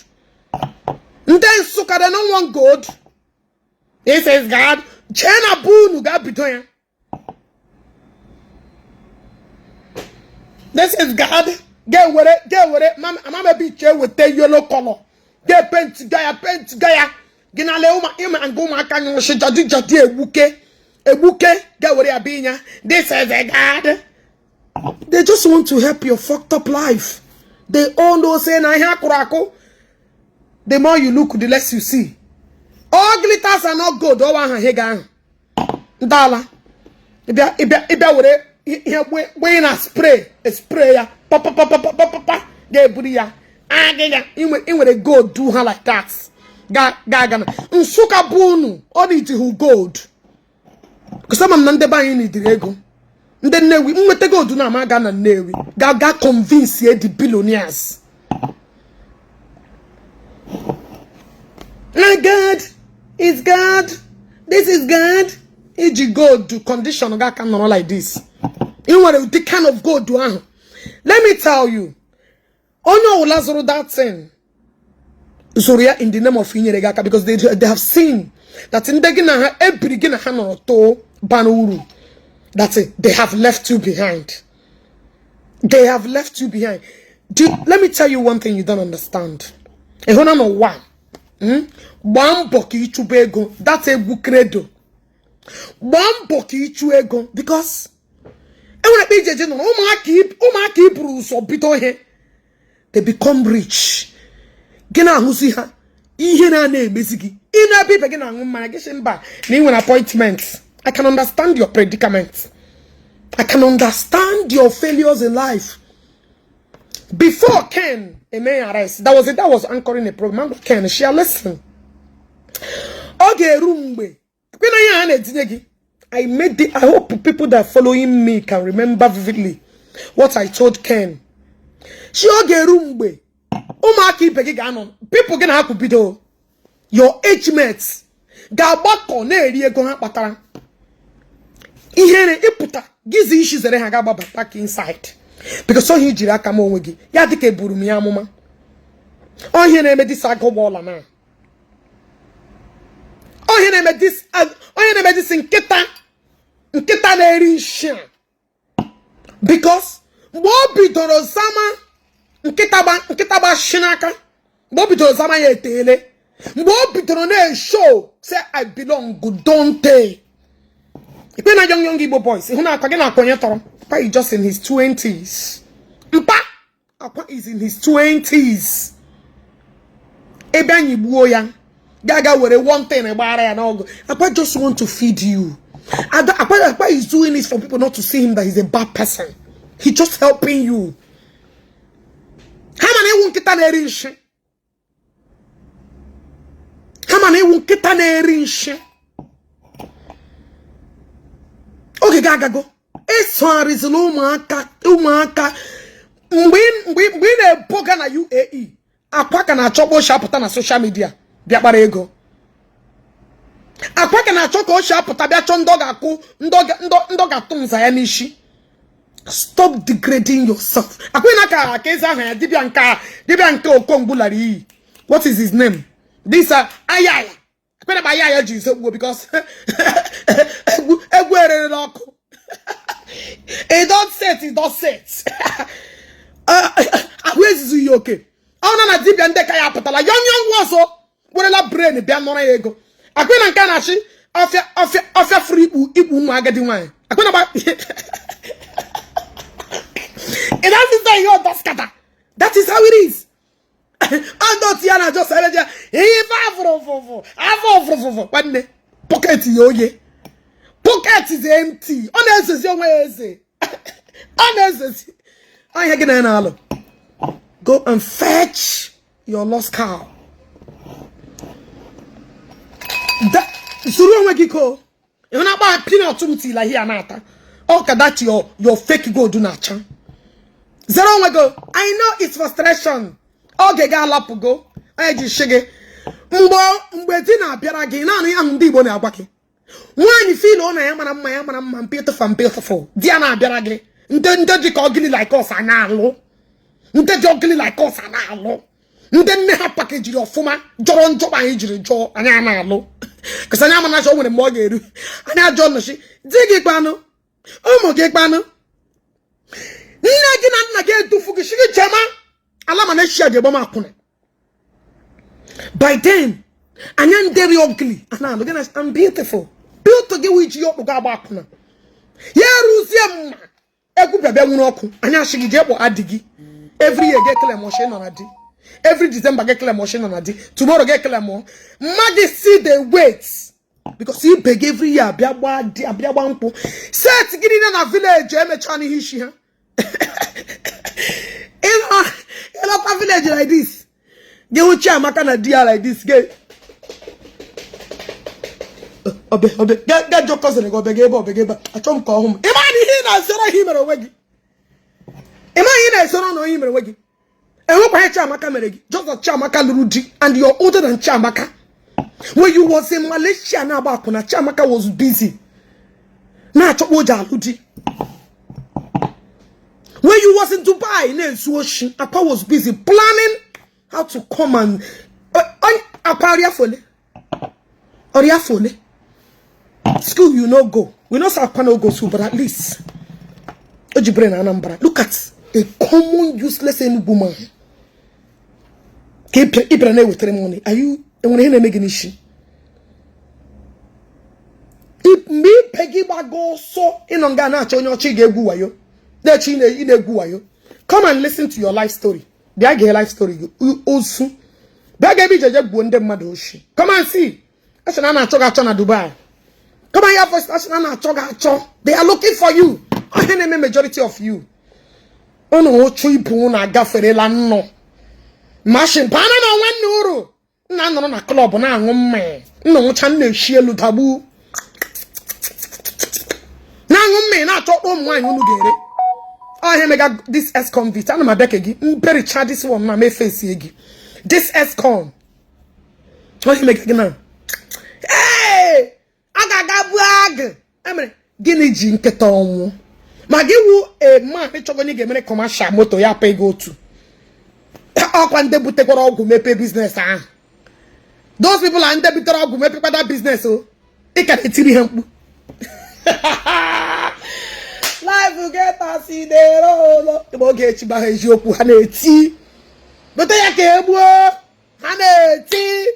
And then suka, they don't want God. This is God. Chena bunu God between. This is God. Get with it. Mama be chair with the yellow color. Get paint gaya. Gina leuma ima anguma kanyo shijadi jadi ebuke. Get with it abinya. This is a God. They just want to help your fucked up life. They all know saying, the more you look, the less you see. All glitters are not good. Oh, Dala. When a spray, ya. Papa. Get buria. In with a gold do her like that. Gagana. Unsuka bunu. Only to who gold. Because some of them buy in the ego. Then we go to Namagana Newi. Gaga convince ye the billionaires. My God is God. This is God. If you go to condition God cannot like this. You want the kind of God do. Let me tell you. Oh no, Lazarus that thing. Zoria in the name of Inyegaka because they have seen that in the Gina every Gina Hanoto Banuru. That's it. They have left you behind. They have left you behind. Let me tell you one thing you don't understand. I don't know why. One boki chubego. That's a bukredo. One boki chuego because they become rich. Gina husiha. Ihe na na-emezigi. Ina people gina managation ba. Ni when appointments. I can understand your predicament. I can understand your failures in life. Before Ken, a man arrest, that was anchoring a program. Ken, share listen. Okay, Rumbe. I hope people that are following me can remember vividly what I told Ken. She okay, Rumbe. People gonna have to be though. Your age mates. Gabako ne eri go ha patara. Ihe iputa gizi issues ere ha ga back inside because so he jiri aka ma onwe gi ya dike buru mi amuma onye na eme this agbola na onye na eme this nkita na eri nshi because mgbe bidoro zama nkita ba shinaka mgbe bidoro zama ya etele mgbe bidoro na show say I belong good don't they. When a young Igbo boys, he's just in his 20s. Akwa is in his 20s. Gaga with one thing about it and all. Akwa just want to feed you. Akwa is doing this for people not to see him that he's a bad person. He's just helping you. How many won't get an erinche? How many won't get an erinche? Okay, go. It's hard is umaka. When a poker na UAE, Akwa kana choko shaputa na social media. Biakbara ego. Akwa kana choko shaputa bia chondoga ku ndoga tunza ya nishi. Stop degrading yourself. Akwa naka keza ha dibia nka okongbulari. What is his name? This Ayaya. Because it don't set. Where is Eziokwu? Oh no, deep and dekaya patala. Young was so. What a brain be amona ego. Akwena nkana shi ofia free ibu magadi wan. Akwena ba. And that is the your daskata. That is how it is. And not Tiana just said, one pocket yoye. Pocket is empty. Honest your way. Honest. I again an go and fetch your lost cow. That Surumagiko. You're not buy peanut tumti like here, Nata. Okay, that your fake go do not chan. Zero go. I know it's frustration. Okay, gallop go. I just shake. Mbwetina Piragi, none young Dibo Nabaki. When you feel on I am beautiful. Diana Biragi. Then you ugly like us and now. Then ugly like us and now. Then they have package your former John Job and injury jaw and I know. Because I am not sure when a mortgage. And I John Dig it, Bano. Oh, Mogekbano. Nina get to Fukushi Chama. By then, I am very ugly. And I'm beautiful. Built to get with you back. Yeah, Rusiam. egu bebe nwunoku anya shigi je bo adigi every year get claim mo she no na di every December get claim mo she no na di tomorrow get claim mo magi see the wait because he beg every year bia gba npo set gidi na village e mecha ni hishi ha in a village like this get uchi amaka na dia like this get obe get your cousin go beg eba achom ko home imani hi na sero hi mere wegi imani na sero no hi mere wegi ehwe kwa Chiamaka mere gi just Chiamaka luru di and you're older than Chiamaka. When you was in Malaysia na ba kuna Chiamaka was busy na chokwo jaludi. When you was in Dubai na Suoshi Akwa was busy planning how to come and Akwa Oriafole school you no go. We know Akwa no go school, but at least Ojibre na Anambra. Look at a common useless woman. Keep Ibrane with money. Are you when he making issue? If me Peggy Bago so in on Ghana Chonyo Chige Guayo, that in a Guayo. Come and listen to your life story. They get life story. You also Bagabi Jaja Bunde Madoshi. Come and see. That's an Choga Dubai. Come on here first. That's an Choga. They are looking for you. I enemy majority of you. Oh no, Chuipuna Gafferela no. Machine Pana no 1 euro. No na club na ngumme. No channel shielu tabu. Na ngumme na to wine unu gere. Oh he mega this ex-convict. Ana mabeke gi. Mperi cha this one na me face egi. This ex-con. Oh he mega gina. Hey! Agaga buag. Emre gini ji nketa onwu. Magiwu a man e chogoni ge mere commercial motor ya pay go to. Akwa ndebute kwara ogu mepe business ah. Those people are ndebute ogu mepe kwada business oh. E ka etiri hempu. Life will get us in there oh. Ogechi ba Eziokwu ha na eti. But ya ka egbu ha na eti.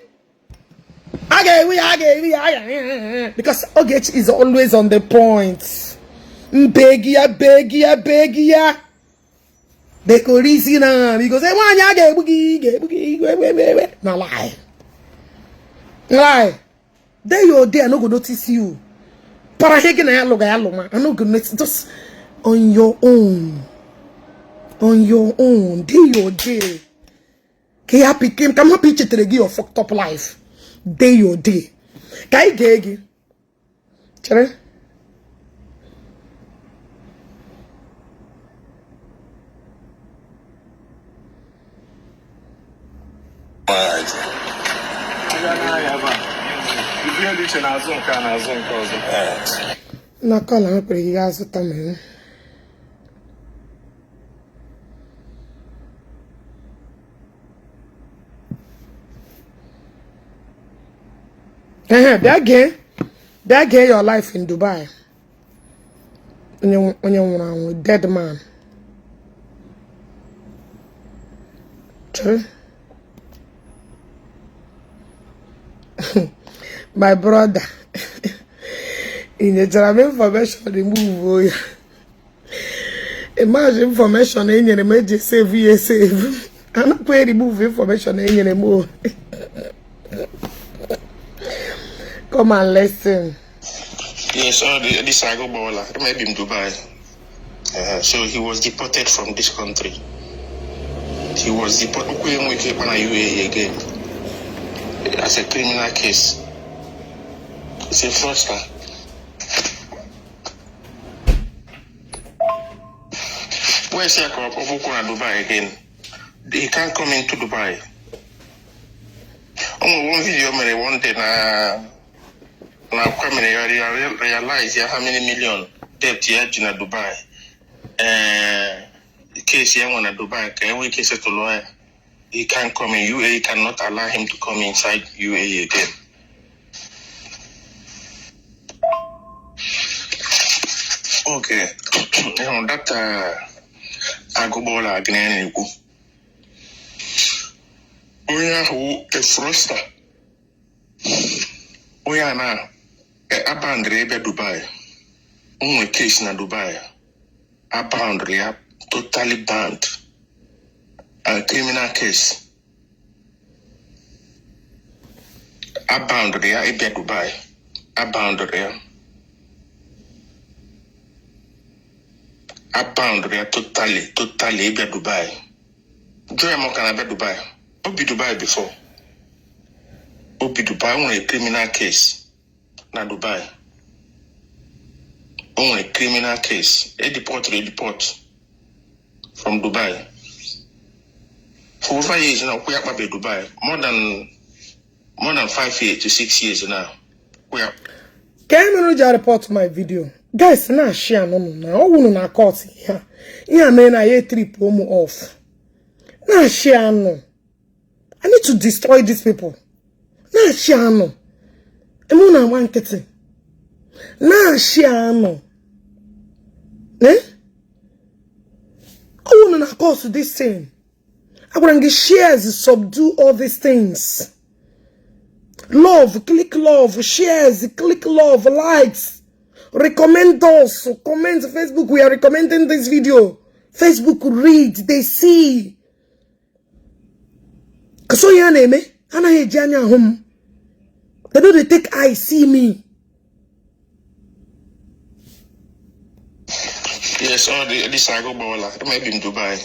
Because Ogechi is always on the point. Begia. They could reason because they want ya na lie. They your day, I no go notice you. Para hege na ya loga ya loma. I no go notice just on your own. On your own. Day your day. Come happy to give your fucked up life. Day your day. Kai gegi. Chere. Na kala me pregiga também. That get your life in Dubai. When you with dead man. True. My brother. In the information remove. Imagine information in your image save. I'm not going to remove information in your anymore. Come and listen. Yes, this Ago Bola, maybe in Dubai. So he was deported from this country. He was deported UAE again as a criminal case. It's a fraudster. Where's he from Dubai again? He can't come into Dubai. On one video, one day now come and realize how many million debt he had in Dubai. The case here in Dubai, can we case it to lawyer? He can't come in UAE, cannot allow him to come inside UAE again. Okay, that Agobola again. We are a froster. We are now. Abandre Dubai. Case na Dubai. are bound, they are totally banned. A criminal case. Are bound, they are able to buy. Are bound, they are bound, they are totally able to buy. Joy Mo can able to buy. Obi Dubai before. Obi Dubai on a criminal case. Na Dubai. On a criminal case. A deport from Dubai. For 5 years now, we are Dubai. More than 5 years to 6 years now. We are. Can you report my video? Guys, na share no na. O wunu na court here. Here me na ye trip home off. Na share no. I need to destroy these people. Na share no. Emu na wan kete. Na share no. Eh? O wunu na court this thing. I want to shares subdue all these things. Love, click love, shares, click love, likes, recommend us, comment Facebook. We are recommending this video. Facebook read, they see. So your name, Anna Hejanya home. They know they take eye, see me. Yes, all this I go Bola. It might be in Dubai.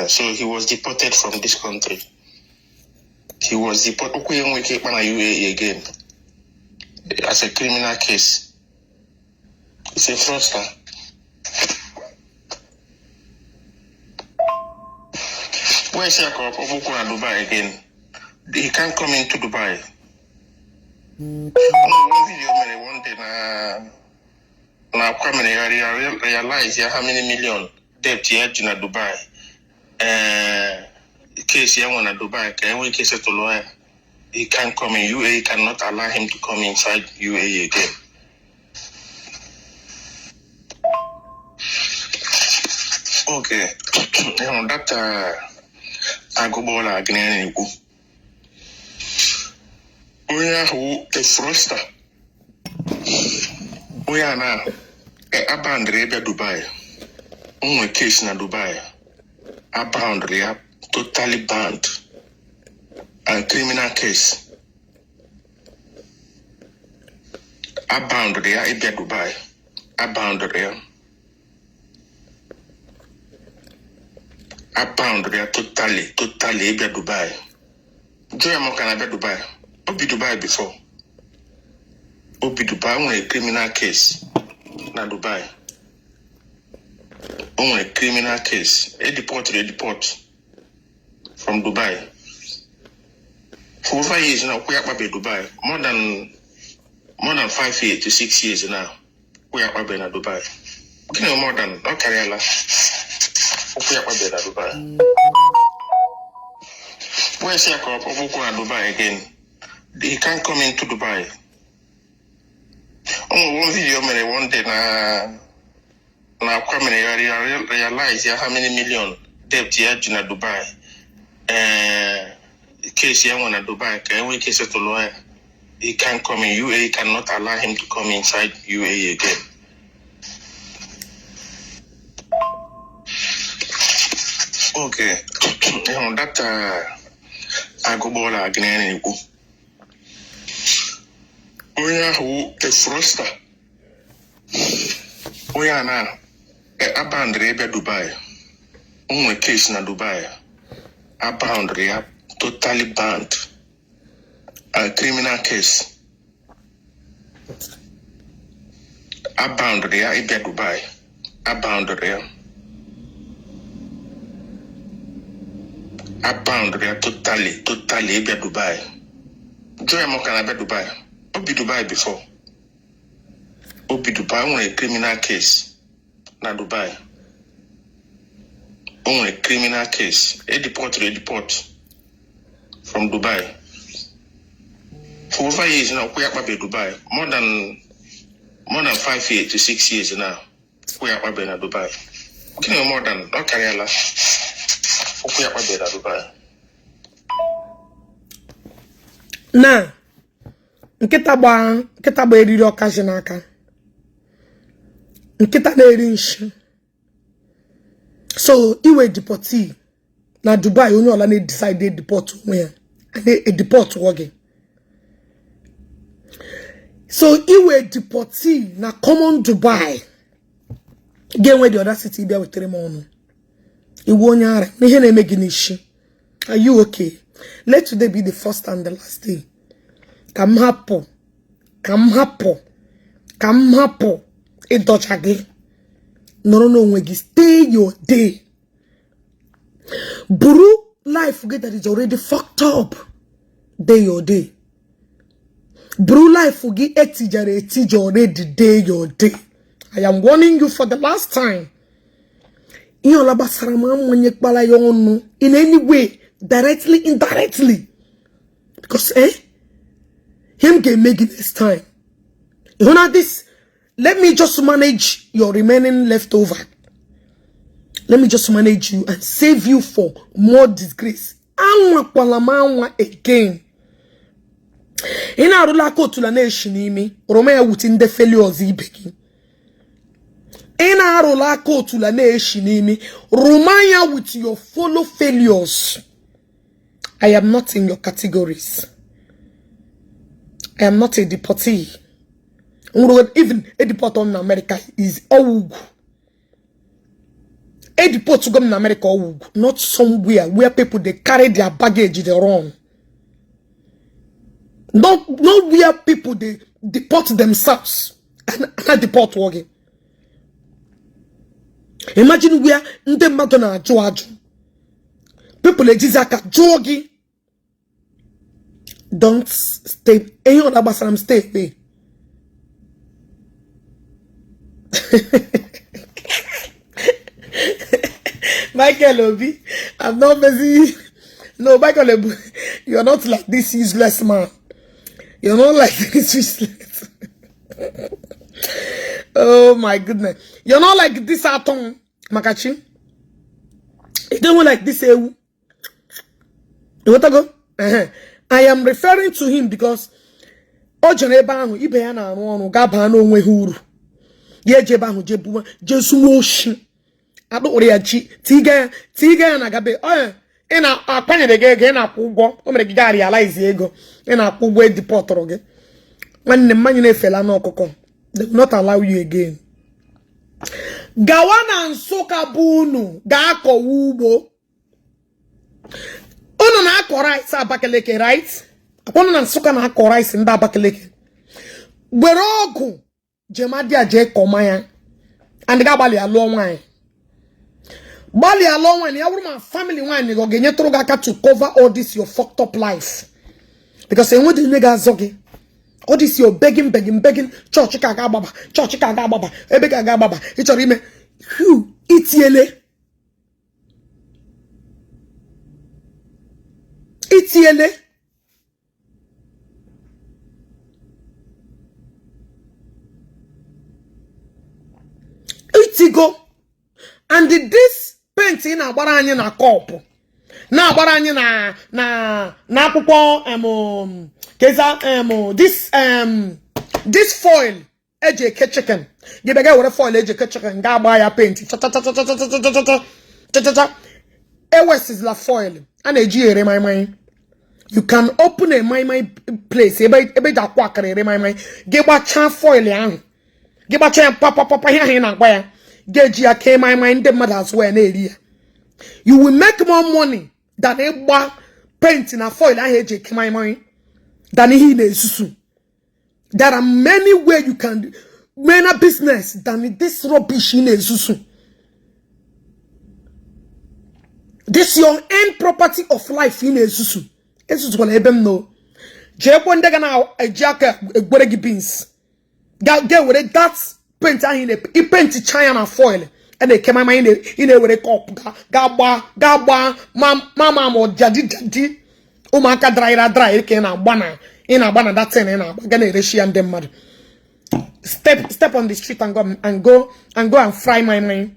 So he was deported from this country. He was deported UAE again as a criminal case. It's a fraudster. Where is Jacob Dubai again? He can't come into Dubai. One video one day na Akwa realize how many million debt he had in Dubai. Case here one at Dubai, can we case it to lawyer? He can't come in UAE, cannot allow him to come inside UAE again. Okay. That I go bola again. We are who a fraudster. We are now a boundary Dubai. A case in Dubai. A boundary totally banned. A criminal case. A boundary a Dubai. A boundary. A boundary totally a Dubai. Joy Mo can have Dubai. Obi Dubai before. Obi Dubai on a criminal case. Na Dubai. On a criminal case. A deport from Dubai. For 5 years now, we are in Dubai. More than 5 years to 6 years now. We are in Dubai. Okay, more than okay, we are in Dubai. Where is Jacob Dubai again? He can't come into Dubai. One video one day na Akwa realize how many million debt he had in Dubai. Case here one at Dubai, can we case it to lawyer? He can't come in UAE, cannot allow him to come inside UAE again. Okay. That I go bola again. We are who a fraudster. We are now a boundary Dubai. A case in Dubai. A boundary totally banned. A criminal case. A boundary a Dubai. A boundary. A boundary totally a Dubai. Joy Mo can have Dubai. Obi Dubai before. Obi Dubai on a criminal case. Na Dubai. On a criminal case. A deport from Dubai. For 5 years now, we are in Dubai. More than 5 years to 6 years now. We are in Dubai. Okay, more than okay, we are in Dubai. Na nkịta gba eriri ọkaji n'aka. Nkịta na-eri nshi. So iwe deportee na Dubai only ola na decide deport where and a deport wage. So iwe deportee na common Dubai. Get where the other city be with 3 months. Iwe onyara ihe na eme ginishi. Are you okay? Let today be the first and the last day. Come hapo. It touch again. No, stay your day. Buru life, forget that it's already fucked up. Day your day. Buru life, forget etijare already day your day. I am warning you for the last time. In any way, directly, indirectly. Because, him can make it this time. You know this? Let me just manage your remaining leftover. Let me just manage you and save you for more disgrace. Again. Ina rula ko tula ne shinimi. Romea wutinde failures ibeki. Ina rula ko tula ne shinimi. Romaya with your follow failures. I am not in your categories. I am not a deportee. Even a deport in America is Ogu. A deport to go in America, Ogu. Not somewhere where people they carry their baggage they run. Not where people they deport themselves and deport working. Imagine where nde madonna joaju. People like Jizaka jogi. Don't stay. Anyone abasaram stay away. Michael Obi, I'm not busy. No, Michael Obi, you're not like this useless man. You're not like this useless. Oh my goodness. You're not like this atom, Makachi. You don't like this. You want to go? I am referring to him because Ojenebanu, Ibeana, Gabano, Wehuru. Yejebahu, Jebu, Jesumoshi. I don't worry, Tiga, and Agabe. Oh, and I penny again, I pugo, or make Gary realize ego, and I pugo the portoroge. When the money fell no coco, they will not allow you again. Gawana and Soka Bunu, Gako Wubo. Ono na akọ rice abakeleke, right? Ono na Soka na akọ rice nda abakeleke. Gbere ogu jemadia je komaya. And ga bali alo nwan. Bali alo nwan ya wuru ma family nwan ni go genye toro ga ka to cover all this your fucked up life. Because when we dey ga zogi. All this your begging, church ka ga baba, ebe ka ga baba. I choro ime. Itiele. Itigo. And this paint in agbara anyi na cup. Na agbara anyi na akwụkwọ keza this foil ejeke chicken. Gibega wore foil ejeke chicken ga agba ya paint. Ewes is la foil. And eji ere my. You can open a my place. Ebe da kwa kare my. Geba chan foil yan. Geba chan papa ya na agba ya. Geji ake my the mothers wear na area. You will make more money than a paint in a foil and ejeke my than he na susu. There are many ways you can do many business than this rubbish in a susu. This your end property of life in a susu. This is what I know. Jebo ndega na ejaka egboregi beans. Get with it that paint in a paint China foil and they came in a with a cup. Gaba mama mo jadi. Umaka dry kena bana in a bana that ten and gonna Russian them mad. Step on the street and go and fry my mind.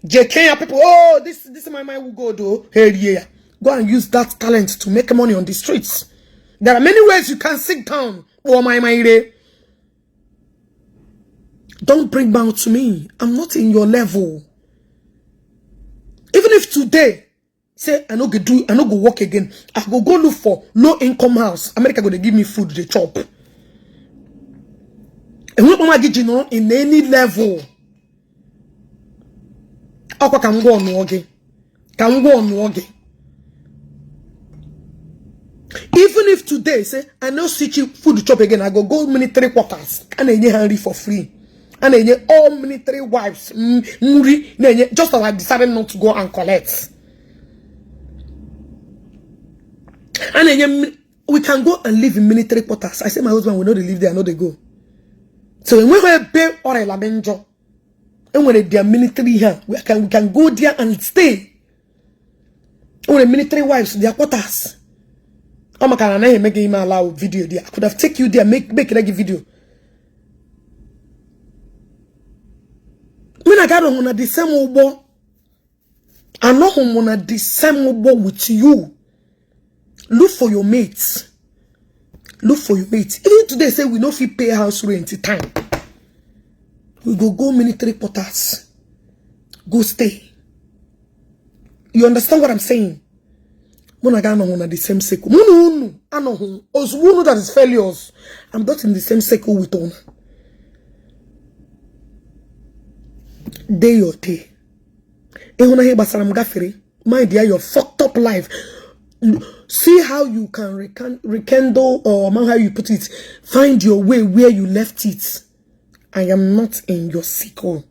Kenya people, oh, this is my mind will go do. Hey, yeah. Go and use that talent to make money on the streets. There are many ways you can sit down. Oh, my mind. Don't bring down to me. I'm not in your level. if today, say, I no go work again, I go look for low income house. America go to give me food, they chop. And what mama get you know in any level. Akwa can go on again. Can go on again. Even if today say I no see cheap food to chop again, I go military quarters and I Henry for free. And I all military wives just as I decided not to go and collect. And we can go and live in military quarters. I say my husband will not live there, I know they go. So when we pay or a lamenjo, and when they are military here, we can go there and stay. When the military wives, their quarters. Oh my God, I make him allow video there. I could have taken you there, make like a video. When I got on the same obo, I know on the same obo with you. Look for your mates. Look for your mates. Even today, say we no fit pay house rent in time. We go military quarters. Go stay. You understand what I'm saying? When I got on the same circle. No. I know. Also, that is failures. I'm not in the same circle with them. Day or day. My dear, your fucked up life. See how you can rekindle, or how you put it, find your way where you left it. I am not in your circle.